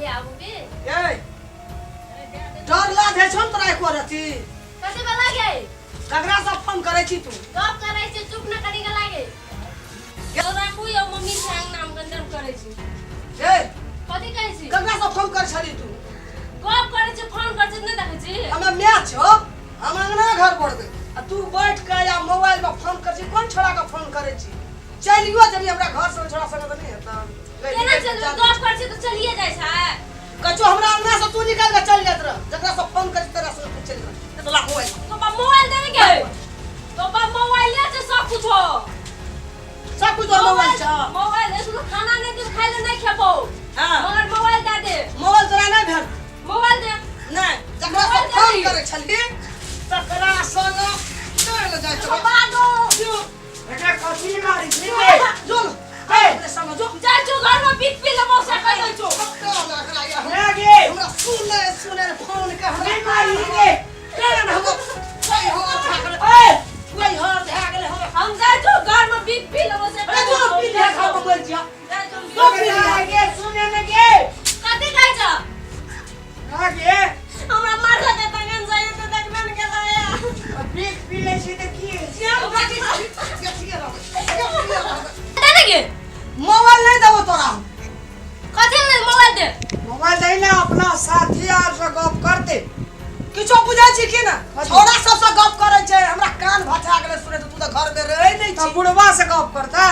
ले आबू के ए डर लाज है छौ ने तोरा एको रति कथी में लागे ककरा से फोन करै छी तू गप करै छी चुप न करी के लागे तो राखू यौ मम्मी से अंगना में गंजन करै छी ए कथी कहै छी ककरा से फोन कर छली तू गप करै छी फोन करै छी नहि देखै छी हमे my छौ हम अंगना घर पड़बै आ तू बैठ के या मोबाइल में फोन कर छी कोन छोड़ा के फोन करै छी चलियो जब हमरा घर से छोड़ा संगे तऽ नहि हेतै केना चलबै गप करै छी तऽ चलिए जाइ छै कचो हमरा अंगना से तू निकल के चल जात रह जकरा से फोन करी तेरा से तू चल जा तो लाख मोबाइल तो बा मोबाइल देने के तो बा मोबाइल ले छै सब कुछ हो सब कुछ तोर मोबाइल छ मोबाइल एक खाना नहीं दे खाइ ले नहीं खेबो हां मगर मोबाइल दे दे मोबाइल तोरा नहीं भेट मोबाइल दे नहीं जकरा से मोबाइल दे फोन दी। करे छली तकरा संग चल जाय छौ बागो एकरा कथी मारै छी रे? जो ए, अपने संग जो जा जो घर में बीत पी लेबो से कह दै छो ना गे हमरा सुने सुने फोन के हमरा नहीं मारी रे कान हम कोई हर भए गेलै ए कोई हर भए गेलै हमरा हम जा जो घर में बीत पी लेबो से अरे जो पी ले खा मोबाइल जिया जा जो जो पी ले ना गे सुने न गे कथी कहै छ ना गे हमरा मारल के तंगन जाय त देखबे न केलैया पी पी लै छी तऽ की होइ छै? दे ने गे मोबाइल नहीं देबो तोरा हम कथी ले मोबाइल दे मोबाइल दै ने अपना साथी आर से गप करते किछो बुझै छी कि ना छोड़ा सबसँ गप करै छै हमरा कान भचा गेलै सुनै तू तऽ घर में रहै नहि तऽ छी बुढ़वा से गप करता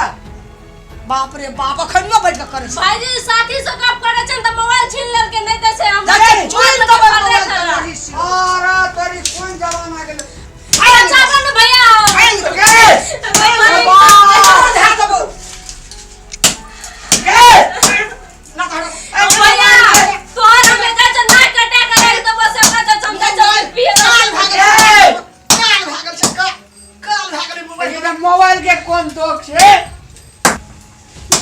बाप रे बाप अखनियो बैठ के करै छै भाईजी साथी से गप करे छै त मोबाइल छीन लेलके नहीं दै छै हम जा ए, चुइन देबै मोबाइल के रही छी अरे तोरी कोन जमाना गेलै अरे चावल ने भैया गे बाप धै देबो गे ना तऽ भैया तोहर हमे जा छै नाक कटा के राख देबो से ओकरा जा हम जा छै पिए काल भए गेल काल भए गेल छै काल भए गेलै मोबाइल देखी तऽ मोबाइल के कोन दोख छै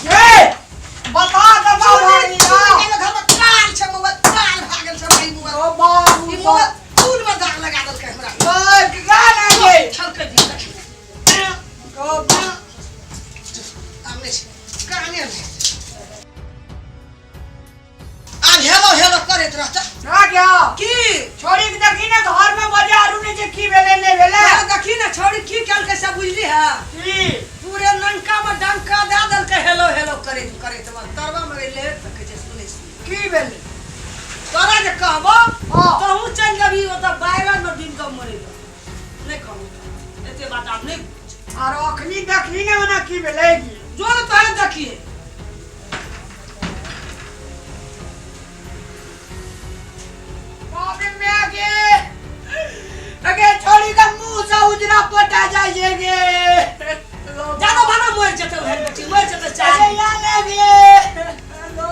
गे बता दबा भाई घर में काल छै मोबाइल काल भए गेल छै भाई मोबाइल ओ बाबू ई मोबाइल चूल में दाग लगा देलकै हमरा ओए गा ना गे छलकै भी देखी ओ बा आब नहि छै काने नहि आब हेलो हेलो करैत रहता ना गया की छोड़ी के देखी ना घर में बजारू ने जे की भेलै नहीं भेलै अरे देखी ने छौड़ी की केलकै से बुझली है की पूरे नंका में डंका दे देलकै हेलो हेलो करैत करैत तरवा में ले तऽ कहै छै सुनै सुनै की भेलै तोरा जे कहबो हाँ। तहूँ चलि जेबही ओतऽ बाइरन में डूबि कऽ मरै लए नहि कहू एते बात आब नहि आर अखनी देखी ने ओना की भेलै की जो ने तोहरे देखिए बाप रे मैं गे अगे छोड़ी का मुंह से उजरा पटा जाय छै गे जानो भाना मरि जेतै उहे बेटी मरि जेतै अरे चाहे या ले गे हेलो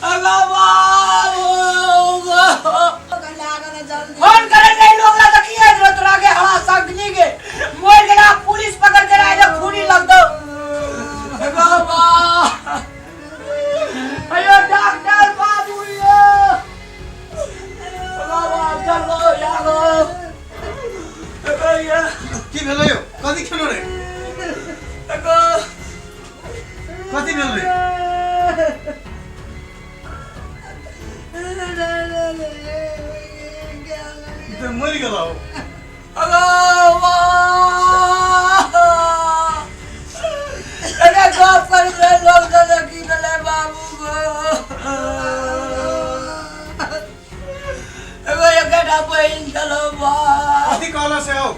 हेलो बा फोन करे नहीं लोग ला तकी है जो तोरा के हवा संगनी के मोर गेला पुलिस पकड़ के राय खूनी लग दो बाबा अयो डॉक्टर बाबू यो बाबा चलो यारो की भेलै यौ कथी खेलो रे कथी भेल रे ई तऽ मरि गेल हो अरे गप कर लोग की भेलै बाबू गो एगो एकटा बहिन छलौ बा कथी कहला से हो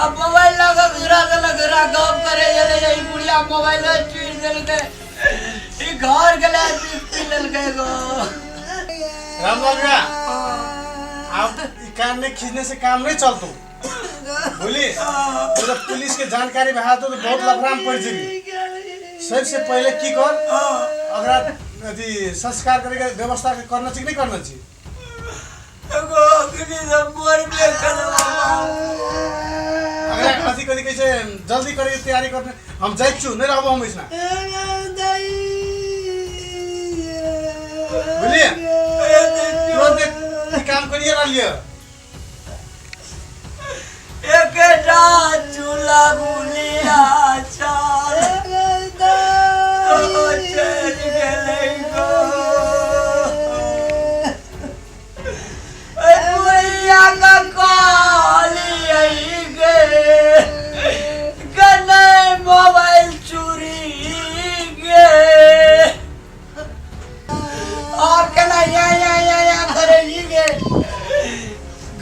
अब मोबाइल लऽ कऽ घुरा देलक घुरा गप करे छलै ई बुढ़िया मोबाइल चुरि देलकै ई घर गेलै पी पी लेलकै गो रामलाल भैया आप ई कान नहीं खींचने से काम नहीं चलतो बोली तो जब पुलिस के जानकारी भा तो बहुत लफड़ा में पड़ जेबी सबसे पहले की कर अगर अथी संस्कार करे के व्यवस्था के करना चाहिए कि नहीं करना चाहिए एगो अग्नि से मरबे केलौ अगर अथी कथी कैसे जल्दी करे के तैयारी करने हम जाइ छु नहीं रहबो हम इसना बुझलिए ई काम करिए रहलियै। एकटा चूल्हा बुलिया चल ओ चलि गेलै गो। ए बुढ़िया के कहलियै गे गे नहि मोबाइल चोरी गे। आब केना या या या या करे ई गे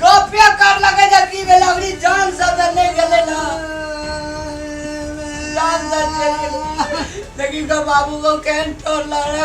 गपे कर लगे जे की भेल अगली जान सब तऽ नहि गेलै ना, जान सब चलि गेलै। देखी गो बाबू गो केहन ठोर लगल।